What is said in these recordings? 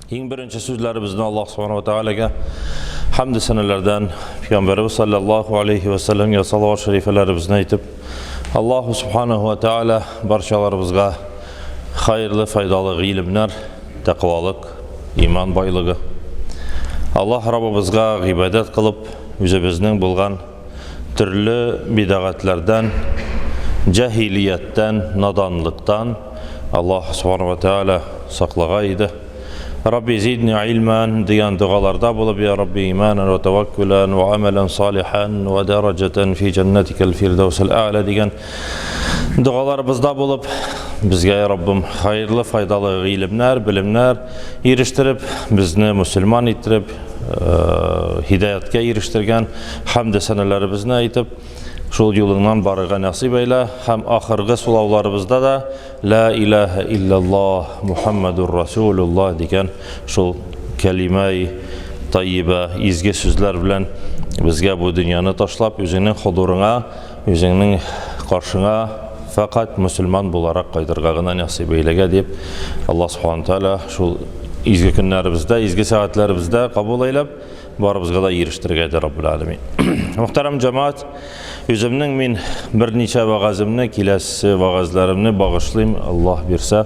Иң беренче сүзләребезне Аллаһ субхана ва таалагә хәмде сәнәләрдән Пәйгамбәребез саллаллаһу алейхи ва сәлләмгә салават шәрифәләребезне әйтеп, Аллаһу субханаһу ва тааля барчаларыбызга хәерле, файдалы гыйлемнәр, тәкъвалык, иман байлыгы. Аллаһ Раббыбызга гыйбадәт кылып, үзебезнең булган төрле бидәгатьләрдән, җаһилияттән, наданлыктан Аллаһ субхана ва тааля саклага иде. Рабби зидни илман дигән догаларда булып, я Рабби иманан ва таваккулан ва амалан салихан ва дараҗатан фи җәннәтикәл фирдәүсел а'ла дигән догаларыбызда булып, безгә, я Раббым, хәерле, файдалы гыйлемнәр, белемнәр ирештереп, безне мөселман иттереп, һидаятка ирештергән хәмде сәнәләребезне әйтеп, шул юлыңнан барырга насыйп әйлә һәм ахыргы сулауларыбызда да ла илаһа иллаллаһ Мухаммадур Расулуллаһ дигән шул кәлимәи тайиба изге сүзләр белән безгә бу дөньяны ташлап, үзеңнең хозурыңа, үзеңнең каршыңа фәкать мөселман буларак кайтырга гына насыйп әйләгә дип, Аллаһ субхана тааля шул изге көннәребездә, изге сәгатьләребездә кабул әйләп, барыбызга да ирештерергә иде Раббул Аләмин. Мөхтәрәм җәмәгать, үземнең мин берничә вәгаземне, киләсе вәгазьләремне багышлыйм, Аллаһ бирсә,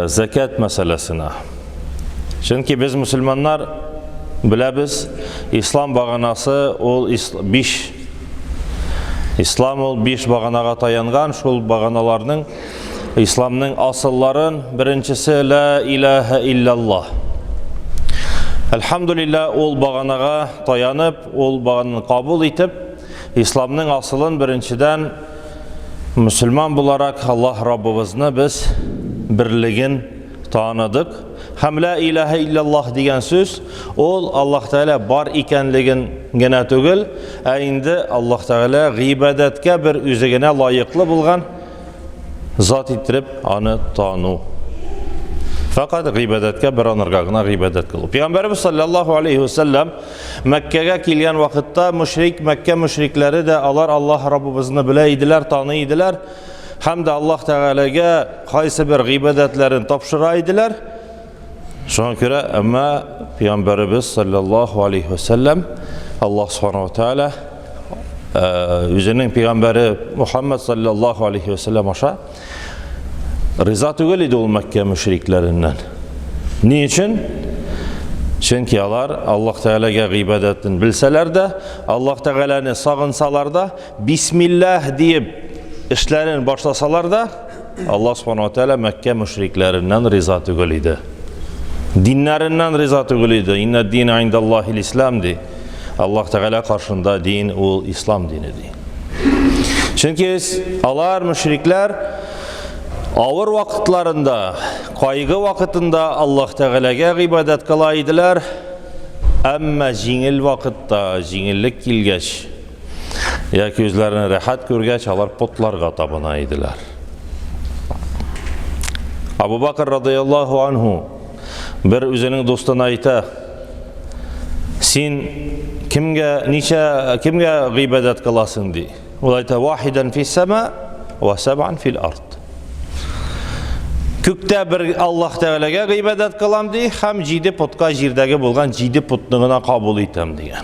зәкят мәсьәләсенә. Чөнки без мөселманнар беләбез, ислам баганасы ул биш. Ислам ул биш баганага таянган, шул баганаларның исламның асылларын беренчесе ла илаһа илляллаһ. Әлхәмдулилла, ул баганага таянып, ул багананы кабул итеп, исламның асылын беренчедән мөселман буларак Аллаһ Раббыбызны без берлеген таныдык. Һәм ла илаһа илляллаһ дигән сүз ул Аллаһ Тәгалә бар икәнлеген генә түгел, ә инде Аллаһ Тәгалә гыйбадәткә бер үзе генә лаеклы булган зат иттереп аны тану. Фәкать гыйбадәткә бер анырга гына гыйбадәт кылу. Пәйгамбәребез саллаллаһу алейхи ва саллям Мәккәгә килгән вакытта мөшрик Мәккә мөшрикләре дә алар Аллаһ Раббыбызны белә иделәр, таный иделәр. Һәм дә Аллаһ Тәгаләгә кайсы бер гыйбадәтләрен тапшыра иделәр. Шуңа күрә, әмма Пәйгамбәребез саллаллаһу алейхи ва саллям Аллаһ субханаһу ва тааля үзенең пәйгамбәре Мухаммад саллаллаһу алейхи ва саллям аша риза түгел иде ул Мәккә мөшрикләреннән. Ни өчен? Чөнки алар Аллаһ Тәгаләгә гыйбадәтен белсәләр дә, Аллаһ Тәгаләне сагынсалар да, Бисмиллаһ диеп эшләрен башласалар да, Аллаһ Субхану ва Тааля Мәккә мөшрикләреннән риза түгел иде. Диннәреннән риза түгел иде. Инна дина индаллахил ислам ди. Аллаһ Тәгалә каршында дин ул ислам дине ди. Чөнки алар мөшрикләр авыр вакытларында, кайгы вакытында Аллаһ Тәгаләгә гыйбадәт кыла иделәр. Әмма җиңел вакытта, җиңеллек килгәч, яки үзләрен рәхәт күргәч, алар потларга табына иделәр. Абу Бакр радыяллаһу анһу бер үзенең дустына әйтә: "Син кемгә ничә кемгә гыйбадәт кыласың?" ди. Ул әйтә: "Вахидан фис сама ва саб'ан фил ард." Күктә бер Аллаһ Тәгаләгә гыйбадәт кылам ди һәм җиде потка җирдәге булган җиде потны гына кабул итәм дигән.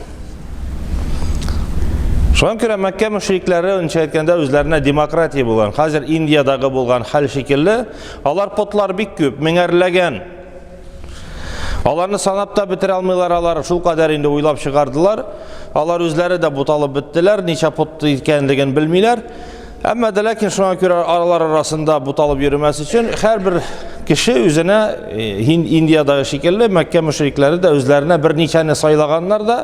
Шуңа күрә Мәккә мөшрикләре, ничә әйткәндә, үзләренә демократия булган. Хәзер Индиядагы булган хәл шикелле, алар потлар бик күп, меңәрләгән. Аларны санап та бетерә алмыйлар алар, шул кадәр инде уйлап чыгардылар. Алар үзләре дә буталып беттеләр, ничә пот икәнлеген белмиләр. Әмма дә ләкин шуңа күрә аралар арасында буталып йөрмәс өчен һәрбер кеше үзенә э, Индиядагы шикелле Мәккә мөшрикләре дә үзләренә берничәне сайлаганнар да,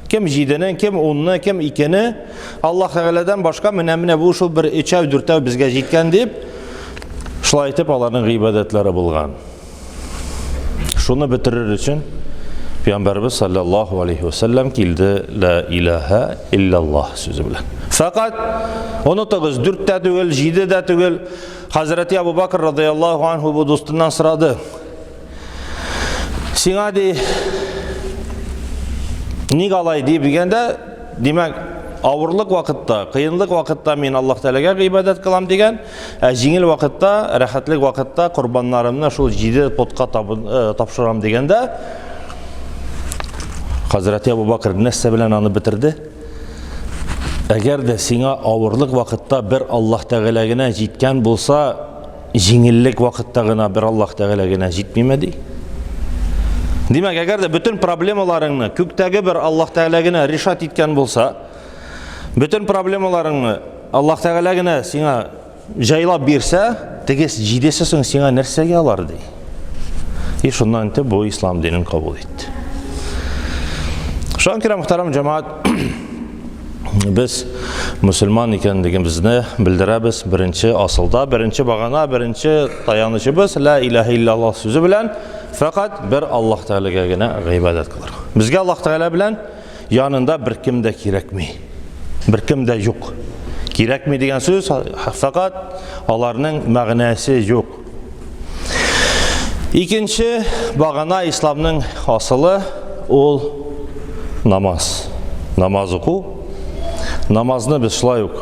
кем җидене, кем унны, кем икене, Аллаһ Тәгаләдән башка менә-менә бу шул бер өчәү, дүртәү безгә җиткән дип, шулай итеп аларның гыйбадәтләре булган. Шуны бетерер өчен Пәйгамбәрбез саллаллаһу алейхи ва саллям килде ла илаһа иллаллаһ сүзе белән. Фәкать онытыгыз, дүрт тә түгел, җиде дә түгел. Хәзрәти Абу Бакр радыяллаһу анһу бу дустыннан сорады. Сиңа ди, ник алай дип дигәндә, димәк, Авырлык вакытта, кыенлык вакытта мин Аллаһ Тәгаләгә гыйбадәт кылам дигән, ә җиңел вакытта, рәхәтлек вакытта корбаннарымны шул җиде потка э, тапшырам дигәндә, Хәзрәти Абу Бакр нәрсә белән аны бетерде? Әгәр дә сиңа авырлык вакытта бер Аллаһ Тәгалә генә җиткән булса, җиңеллек вакытта гына бер Аллаһ Тәгалә генә җитмиме ди? Димәк, әгәр дә бөтен проблемаларыңны күктәге бер Аллаһ Тәгалә генә решать иткән булса, бөтен проблемаларыңны Аллаһ Тәгалә генә сиңа җайлап бирсә, теге җидесе соң сиңа нәрсәгә алар ди. И шуннан инде бу ислам динен кабул итте. Шуңа күрә, мөхтәрәм җәмәгать, без мөселман икәнлегебезне белдерәбез беренче асылда, беренче багана, беренче таянычыбыз ла илаһа иллаллаһ сүзе белән фәкать бер Аллаһ Тәгаләгә генә гыйбадәт кылырга. Безгә Аллаһ Тәгалә белән янында беркем дә кирәкми. Беркем дә юк. Кирәкми дигән сүз фәкать аларның мәгънәсе юк. Икенче багана исламның асылы ул намаз. Намаз уку. Намазны без шулай ук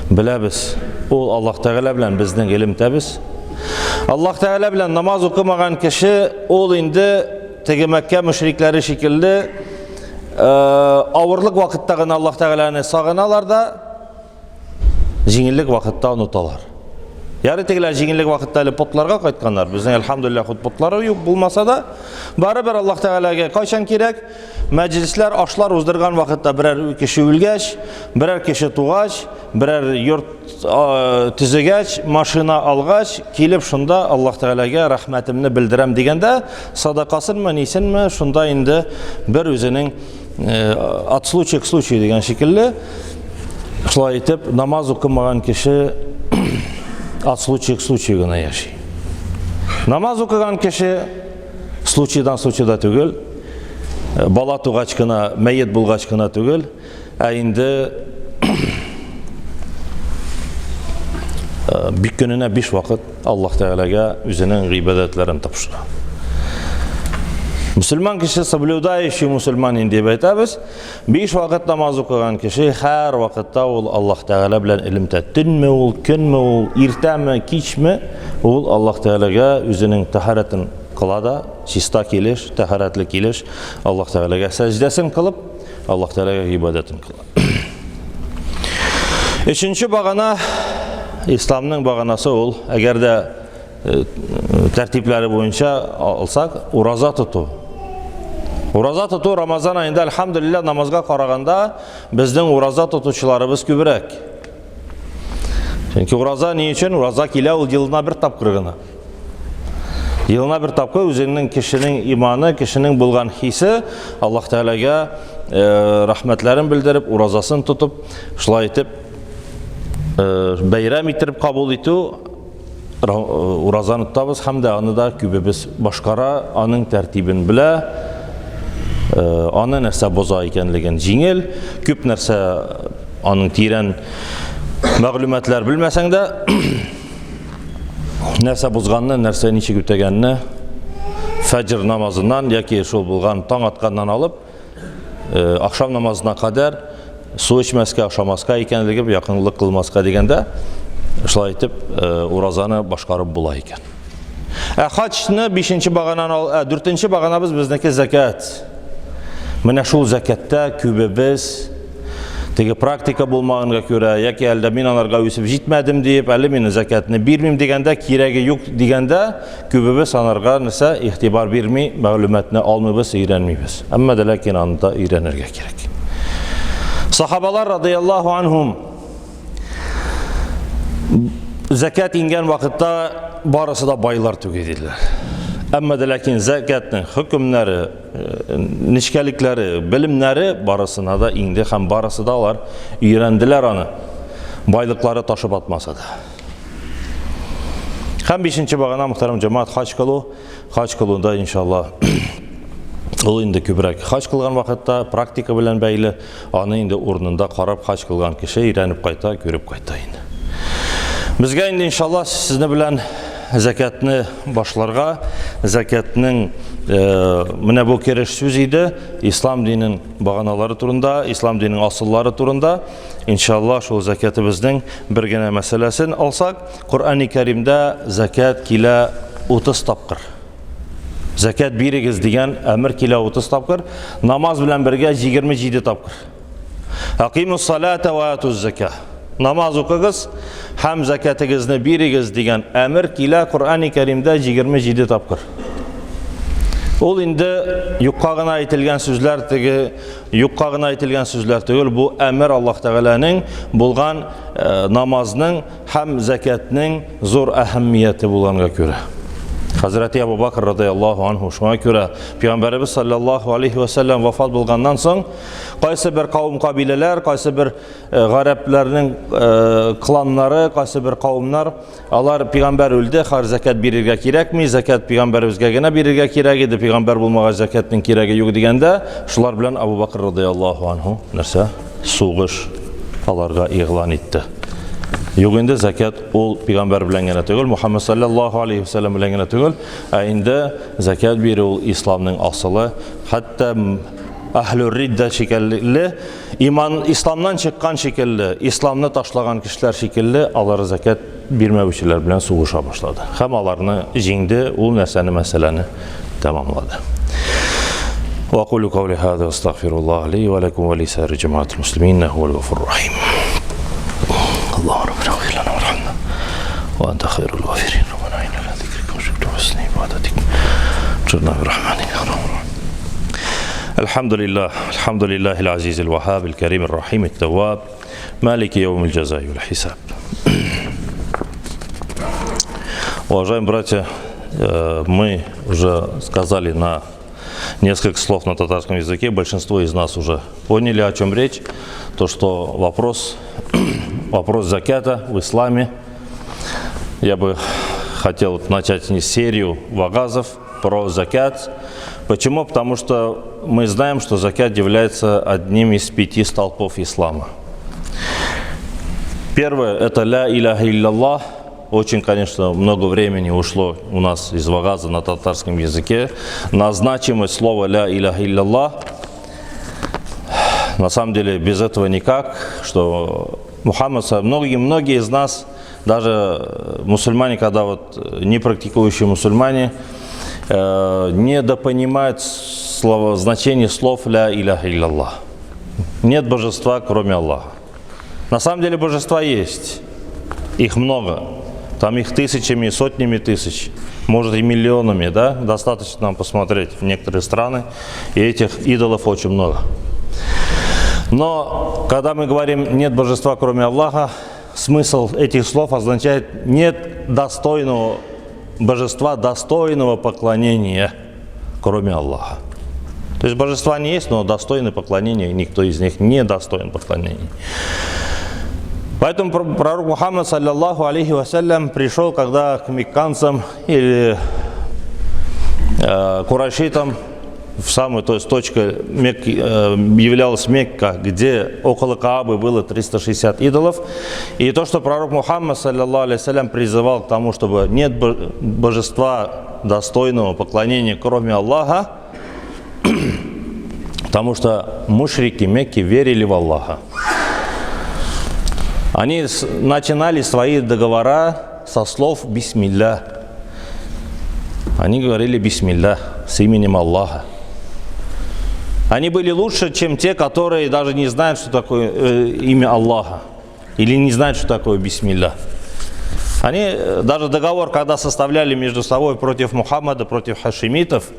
беләбез. Ул Аллаһ Тәгалә белән безнең элемтәбез. Аллаһ Тәгалә белән намаз укымаган кеше ул инде теге Мәккә мөшрикләре шикелле э, авырлык вакытта гына Аллаһ Тәгаләне сагыналар да, җиңеллек вакытта оныталар. Ярый тегеләр җиңеллек вакытта әле потларга кайтканнар. Безнең әлхәмдүлилләһ худ потлары юк булмаса да, барыбер Аллаһ Тәгаләгә кайчан кирәк? Мәҗлесләр, ашлар уздырган вакытта берәр кеше үлгәч, берәр кеше тугач, берәр йорт төзегәч, машина алгач, килеп шунда Аллаһ Тәгаләгә рәхмәтемне белдерәм дигәндә, садакасынмы, нисенме, шунда инде бер үзенең от случая к случаю дигән шикелле, шулай итеп намаз укымаган кеше от случая к случаю гына яши. Намаз укыган кеше случайдан случайда түгел, бала тугач кына, мәет булгач кына түгел, ә инде бик көненә биш вакыт Аллаһ Тәгаләгә үзенең гыйбадәтләрен тапшыра. Мөселман кеше соблюдающий мусульманин дип әйтәбез. Биш вакыт намаз укыган кеше һәр вакытта ул Аллаһ Тәгалә белән элемтә. Төнме ул, көнме ул, иртәме, кичме, ул Аллаһ Тәгаләгә үзенең тәһарәтен кыла да, чиста килеш, тәһарәтле килеш Аллаһ Тәгаләгә сәҗдәсен кылып, Аллаһ Тәгаләгә гыйбадәтен кыла. Өченче багана исламның баганасы ул, әгәр дә э, тәртипләре буенча алсак, ураза тоту. Ураза тоту Рамазан аенда, әлхәмдүлилләһ, намазга караганда безнең ураза тотучыларыбыз күбрәк. Чөнки ураза ни өчен? Ураза килә ул елына бер тапкыр гына. Елына бер тапкыр үзеңнең кешенең иманы, кешенең булган хисе Аллаһ Тәгаләгә э, рәхмәтләрен белдереп, уразасын тотып, шулай итеп э, бәйрәм иттереп кабул итү э, уразаны тотабыз һәм дә аны да күбебез башкара, аның тәртибен белә, аны нәрсә боза икәнлеген җиңел, күп нәрсә аның тирән мәгълүматлар белмәсәң дә, нәрсә бозганны, нәрсә ничек үтәгәнне фәҗр намазыннан яки шул булган таң атканнан алып э, ахшам намазына кадәр су эчмәскә, ашамаска икәнлеге, якынлык кылмаска дигәндә шулай итеп э, уразаны башкарып була икән. Ә хаҗны бишенче баганан ал, ә дүртенче баганабыз безнеке зәкят. Менә шул зәкятта күбебез теге практика булмаганга күрә, яки әлдә мин аларга үсеп җитмәдем диеп, әле мин зәкятны бирмим дигәндә, кирәге юк дигәндә, күбебез анарга нәрсә игътибар бирми, мәгълүматны алмыйбыз, өйрәнмибез. Әмма дә ләкин аны да өйрәнергә кирәк. Сахабалар радыяллаһу анһум зәкят ингән вакытта барысы да байлар түгел диделәр. Әмма дә ләкин зәкятның хөкемнәре, э, нечкәлекләре, белемнәре барысына да иңде һәм барысы да алар өйрәнделәр аны. Байлыклары ташып атмаса да. Һәм бишенче багана мөхтәрәм җәмәгать хаҗ кылу. Хаҗ кылуда иншалла ул инде күбрәк хаҗ кылган вакытта практика белән бәйле. Аны инде урынында карап хаҗ кылган кеше өйрәнеп кайта, күреп кайта инде. Безгә инде иншалла сезне белән зәкятны башларга. Зәкятның менә бу кереш сүз иде, ислам динен баганалары турында, ислам диненең асыллары турында. Иншалла, шул зәкятыбызның бер генә мәсьәләсен алсак, Коръәни Кәримдә зәкят килә 30 тапкыр. Зәкят бирегез дигән әмер килә 30 тапкыр, намаз белән бергә 27 тапкыр. Акимус салата ва атуз зака. Намаз укыгыз һәм зәкятыгызны бирегез дигән әмер килә Коръәни Кәримдә 27 тапкыр. Ул инде юкка гына әйтелгән сүзләр теге юкка гына әйтелгән сүзләр түгел, бу әмер Аллаһ Тәгаләнең булган намазның һәм зәкятның зур әһәмияте булганга күрә. Хәзрәти Абу Бакр радыяллаһу анһу шуңа күрә Пәйгамбәребез саллаллаһу алейхи ва сәлләм вафат булганнан соң кайсы бер кавым кабиләләр, кайсы бер гарәпләрнең кланнары, кайсы бер кавымнар Алар пигамбәр үлде, хәзер зәкят бирергә кирәкми, зәкят пигамбәребезгә генә бирергә кирәк иде, пигамбәр булмагач зәкятнең кирәге юк дигәндә, шулар белән Абу Бакр радыяллаһу анһу нәрсә? Сугыш аларга игълан итте. Юк инде зәкят ул пигамбәр белән генә түгел, Мухаммад саллаллаһу алейхи вәсәлләм белән генә түгел, ә инде зәкят бирү ул исламның асылы, хәтта әһлүр риддә шикелле Иман исламнан чыккан шикелле, исламны ташлаган кешеләр шикелле, алар зәкят бирмәүчеләр белән сугыша башлады. Һәм аларны җиңде, ул нәрсәне мәсьәләне тәмамлады. وأقول قولي هذا واستغفر الله لي ولكم ولسائر جماعة المسلمين إنه هو الغفور الرحيم. اللهم ربنا اغفر لنا وارحمنا وأنت خير الغافرين ربنا إنا على ذكرك وشكرك وحسن عبادتك جرنا برحمتك يا رب. الحمد لله الحمد لله العزيز الوهاب الكريم الرحيم التواب مالك يوم الجزاء والحساب. Уважаемые братья, мы уже сказали на несколько слов на татарском языке. Большинство из нас уже поняли, о чем речь. То, что вопрос закята в исламе. Я бы хотел начать не серию вагазов про закят. Почему? Потому что мы знаем, что закят является одним из 5 столпов ислама. Первое – это ля иляха илляллах. Очень, конечно, много времени ушло у нас из вагаза на татарском языке на значимость слова ля иляха илляллах. На самом деле без этого никак, что Мухаммад, многие из нас, даже мусульмане, когда вот не практикующие мусульмане, недопонимают значение слов ля иляха илляллах. Нет божества, кроме Аллаха. На самом деле божества есть, их много. Там их тысячами, сотнями тысяч, может и миллионами, да? Достаточно нам посмотреть в некоторые страны, и этих идолов очень много. Но когда мы говорим «нет божества, кроме Аллаха», смысл этих слов означает «нет достойного божества, достойного поклонения, кроме Аллаха». То есть божества не есть, но достойны поклонения, никто из них не достоин поклонения. Поэтому пророк Мухаммад, саллаллаху алейхи вассалям, пришел, когда к мекканцам или курайшитам, в самую, то есть точка Мекки, являлась Мекка, где около Каабы было 360 идолов. И то, что пророк Мухаммад, саллаллаху алейхи вассалям, призывал к тому, чтобы нет божества достойного поклонения, кроме Аллаха, потому что мушрики Мекки верили в Аллаха. Они начинали свои договора со слов «Бисмилля». Они говорили «Бисмилля» с именем Аллаха. Они были лучше, чем те, которые даже не знают, что такое имя Аллаха. Или не знают, что такое «Бисмилля». Они даже договор, когда составляли между собой против Мухаммада, против хашимитов,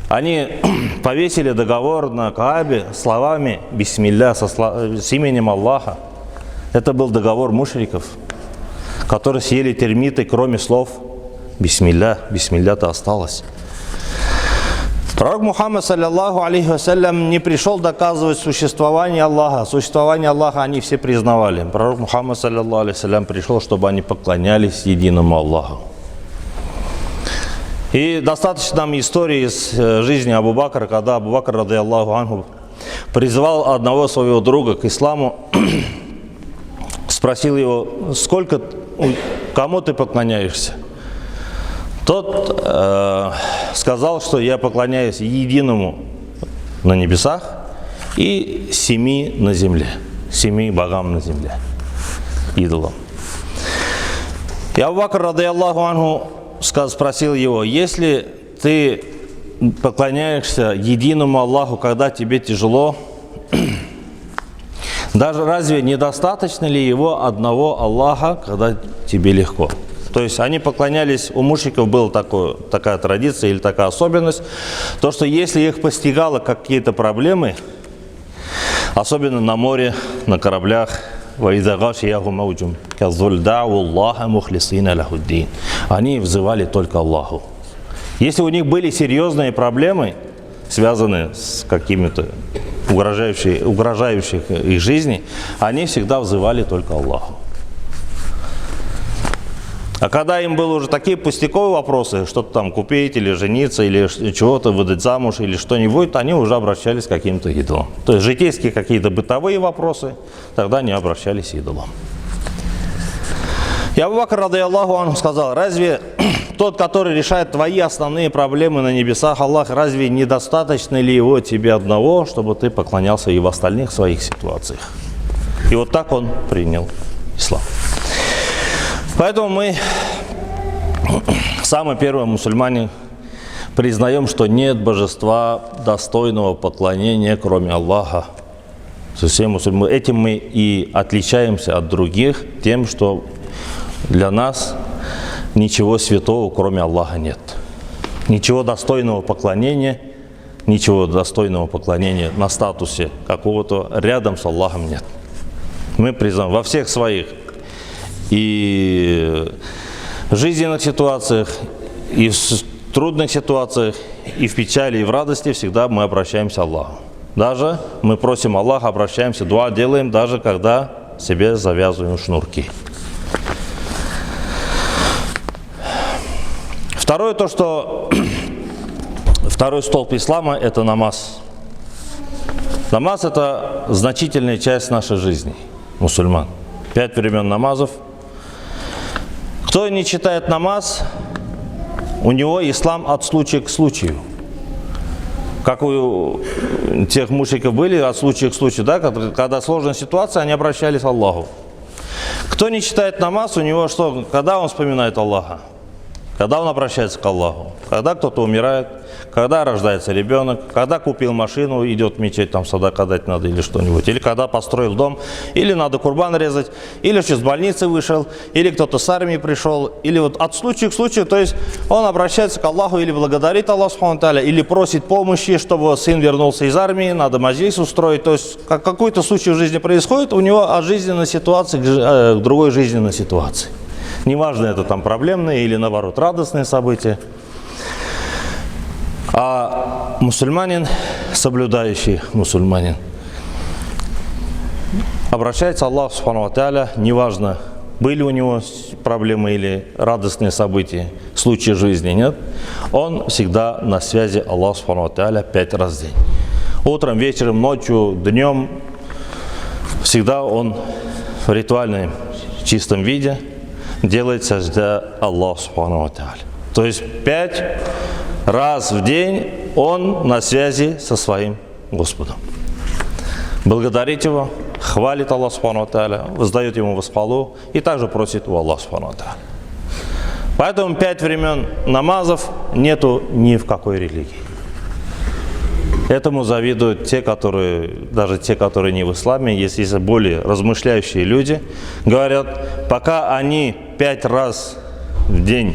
они повесили договор на Каабе словами «Бисмилля», с именем Аллаха. Это был договор мушриков, которые съели термиты, кроме слов «Бисмилля». «Бисмилля»-то осталось. Пророк Мухаммад, саллаллаху алейхи вассалям, не пришел доказывать существование Аллаха. Существование Аллаха они все признавали. Пророк Мухаммад, саллаллаху алейхи вассалям, пришел, чтобы они поклонялись единому Аллаху. И достаточно нам истории из жизни Абу Бакра, когда Абу Бакр, радыяллаху анху, призвал одного своего друга к исламу, спросил его, кому ты поклоняешься? Тот сказал, что я поклоняюсь единому на небесах и семи на земле, семи богам на земле, идолам. И Абу Бакр, رضي الله عنه, спросил его: если ты поклоняешься единому Аллаху, когда тебе тяжело, даже разве недостаточно ли его одного Аллаха, когда тебе легко? То есть они поклонялись, у мушриков была такая традиция или такая особенность, то что если их постигало какие-то проблемы, особенно на море, на кораблях, وَإِذَا غَشِيَهُمْ مَوْجٌ كَالظُّلَلِ دَعَوُا اللَّهَ مُخْلِصِينَ لَهُ الدِّينَ. Они взывали только Аллаху. Если у них были серьезные проблемы, связанные с какими-то угрожающих их жизни, они всегда взывали только Аллаху. А когда им были уже такие пустяковые вопросы, что-то там купить или жениться, или чего-то выдать замуж, или что-нибудь, они уже обращались к каким-то идолам. То есть житейские какие-то бытовые вопросы, тогда они обращались к идолам. И Абу Бакр, رضي الله عنه, сказал: разве тот, который решает твои основные проблемы на небесах, Аллах, разве недостаточно ли его тебе одного, чтобы ты поклонялся и в остальных своих ситуациях? И вот так он принял ислам. Поэтому мы, самые первые мусульмане, признаем, что нет божества, достойного поклонения, кроме Аллаха. Все мусульмане. Этим мы и отличаемся от других, тем, что для нас ничего святого, кроме Аллаха, нет. Ничего достойного поклонения, ничего достойного поклонения на статусе какого-то рядом с Аллахом нет. Мы признаем во всех своих и жизненных ситуациях, и в трудных ситуациях, и в печали, и в радости всегда мы обращаемся к Аллаху. Даже мы просим Аллаха, обращаемся, дуа делаем, даже когда себе завязываем шнурки. Второе, то, что второй столб ислама – это намаз. Намаз – это значительная часть нашей жизни, мусульман. 5 времен намазов. Кто не читает намаз, у него ислам от случая к случаю. Как у тех мушриков были от случая к случаю, да, когда сложная ситуация, они обращались к Аллаху. Кто не читает намаз, у него что? Когда он вспоминает Аллаха? Когда он обращается к Аллаху? Когда кто-то умирает, когда рождается ребенок, когда купил машину, идет в мечеть, там садака дать надо или что-нибудь, или когда построил дом, или надо курбан резать, или из больницы вышел, или кто-то с армии пришел, или вот от случая к случаю, то есть он обращается к Аллаху или благодарит Аллаха سبحانه وتعالى, или просит помощи, чтобы сын вернулся из армии, надо маджлис устроить, то есть какой-то случай в жизни происходит, у него от жизненной ситуации к другой жизненной ситуации. Неважно, это там проблемные или наоборот радостные события. А мусульманин, соблюдающий мусульманин, обращается к Аллаху سبحانه وتعالى, неважно, были у него проблемы или радостные события, случаи жизни, нет, он всегда на связи Аллаху سبحانه وتعالى 5 раз в день. Утром, вечером, ночью, днем, всегда он в ритуальном чистом виде делает сажда Аллаху سبحانه وتعالى. То есть 5 раз в день он на связи со своим Господом. Благодарит его, хвалит Аллаха سبحانه وتعالى, воздает ему восхвалу и также просит у Аллаха سبحانه وتعالى. Поэтому 5 времен намазов нету ни в какой религии. Этому завидуют те, которые, даже те, которые не в исламе, есть более размышляющие люди, говорят, пока они 5 раз в день,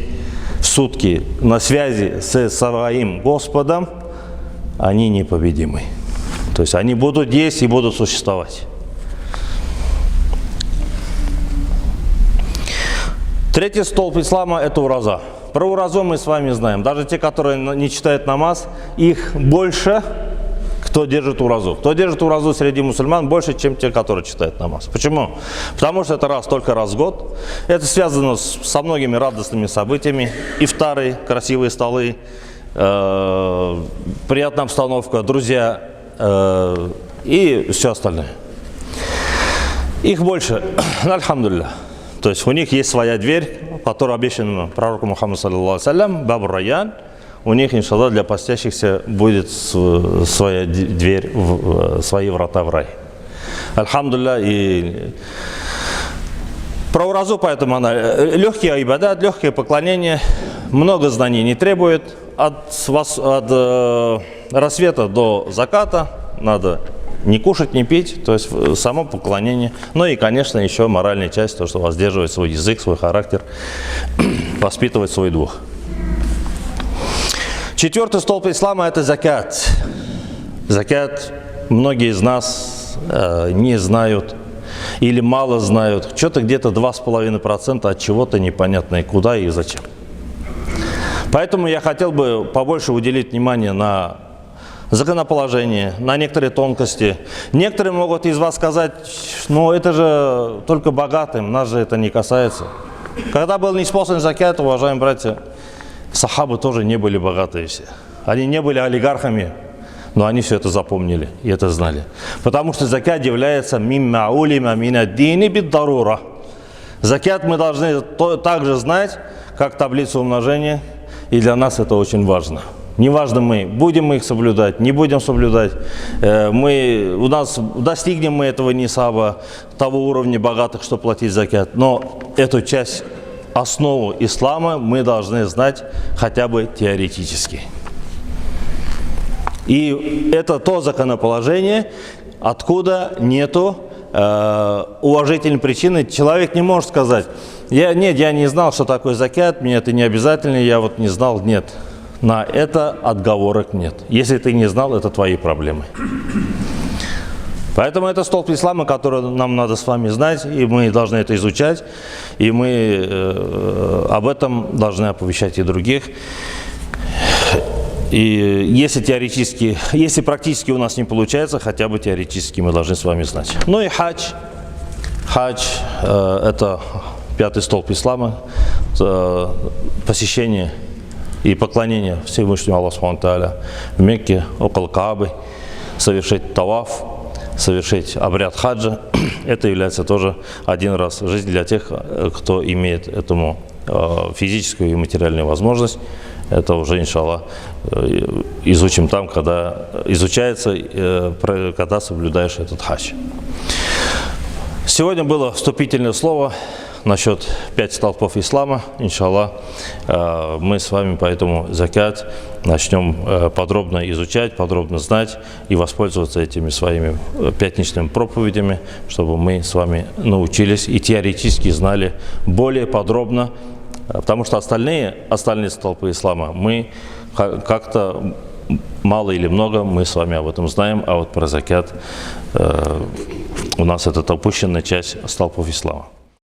в сутки на связи со своим Господом, они непобедимы. То есть они будут есть и будут существовать. Третий столб ислама – это ураза. Про уразу мы с вами знаем. Даже те, которые не читают намаз, их больше, кто держит уразу. Кто держит уразу среди мусульман больше, чем те, которые читают намаз. Почему? Потому что это раз, только раз в год. Это связано со многими радостными событиями. Ифтары, красивые столы, приятная обстановка, друзья и все остальное. Их больше. الحمد لله. То есть у них есть своя дверь, которая обещана пророку Мухаммаду, саллаллаху алейхи Бабур Райян. У них, иншаллах, для постящихся будет своя дверь, свои врата в рай. Альхамдулилля, и про уразу, поэтому она легкий ибадат, легкое поклонение, много знаний не требует. От рассвета до заката надо не кушать, не пить, то есть само поклонение. Ну и, конечно, еще моральная часть, то, что воздерживать свой язык, свой характер, воспитывать свой дух. Четвертый столб ислама – это закят. Закят многие из нас не знают или мало знают. Что-то где-то 2,5% от чего-то непонятно и куда и зачем. Поэтому я хотел бы побольше уделить внимание на законоположение, на некоторые тонкости. Некоторые могут из вас сказать: «Ну это же только богатым, нас же это не касается». Когда был ниспослан закят, уважаемые братья, сахабы тоже не были богатые все. Они не были олигархами, но они все это запомнили и это знали. Потому что закят является مما علم من الدين بالضرورة. Закят мы должны также знать, как таблицу умножения, и для нас это очень важно. Неважно, мы будем мы их соблюдать, не будем соблюдать, мы, у нас достигнем мы этого нисаба, того уровня богатых, что платить закят, но эту часть, основу ислама мы должны знать хотя бы теоретически. И это то законоположение, откуда нету уважительной причины. Человек не может сказать: «Я, нет, я не знал, что такое закят, мне это не обязательно, я вот не знал». Нет, на это отговорок нет. Если ты не знал, это твои проблемы. Поэтому это столб ислама, который нам надо с вами знать, и мы должны это изучать, и мы об этом должны оповещать и других. И если теоретически, если практически у нас не получается, хотя бы теоретически мы должны с вами знать. Ну и хадж. Хадж это пятый столб ислама, посещение и поклонение Всевышнему Аллаху سبحانه в Мекке, около Каабы, совершить таваф, совершить обряд хаджа. Это является тоже один раз в жизни для тех, кто имеет этому физическую и материальную возможность. Это уже, иншаллах, изучим там, когда изучается, когда соблюдаешь этот хадж. Сегодня было вступительное слово насчет пять столпов ислама. Иншаллах, мы с вами поэтому закят начнем подробно изучать, подробно знать и воспользоваться этими своими пятничными проповедями, чтобы мы с вами научились и теоретически знали более подробно, потому что остальные столпы ислама мы как-то мало или много мы с вами об этом знаем, а вот про закят у нас это упущенная часть столпов ислама.